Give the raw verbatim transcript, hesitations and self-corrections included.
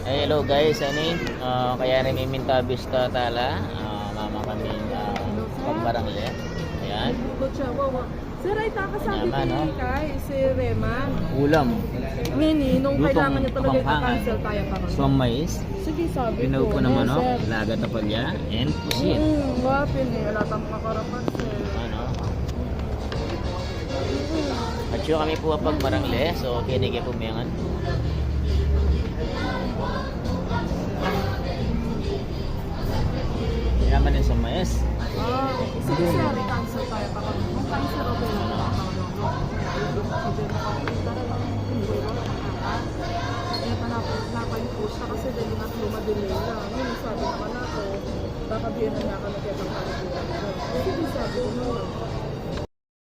Eh, hello guys, ani, ah, kaya rin mi minta bista tala, ah, mama kami, ah, pagbarangle. Ayan. Sir, ay, takasabi Naman, ko no? Kay si Reman. Ulam. Ngini, nung Lutong kailangan niya talaga Kapampangan. I-cancel tayo pa kami. Suang mais. Sige, sabi Pinaw ko, ko na no, manok, sir. Laga tapalya, and pusit. Mm, wapin eh. Wala tayong makarapat, sir. Ano? At sure kami po pag marangle, so kinige po mayangan. Yaman yung sa mais. Ah, sige, sir, i-cancel tayo pa kami. Kung cancel, okay lang ba? Sabi na kami, tara lang, hindi ko lang makaka-, eh, panapos, napayupos na kasi dali na sila madelay lang. Yun, sabi naman ako, baka di na niya ako nagkita ng kalibutan. Sige, sabi ko, no.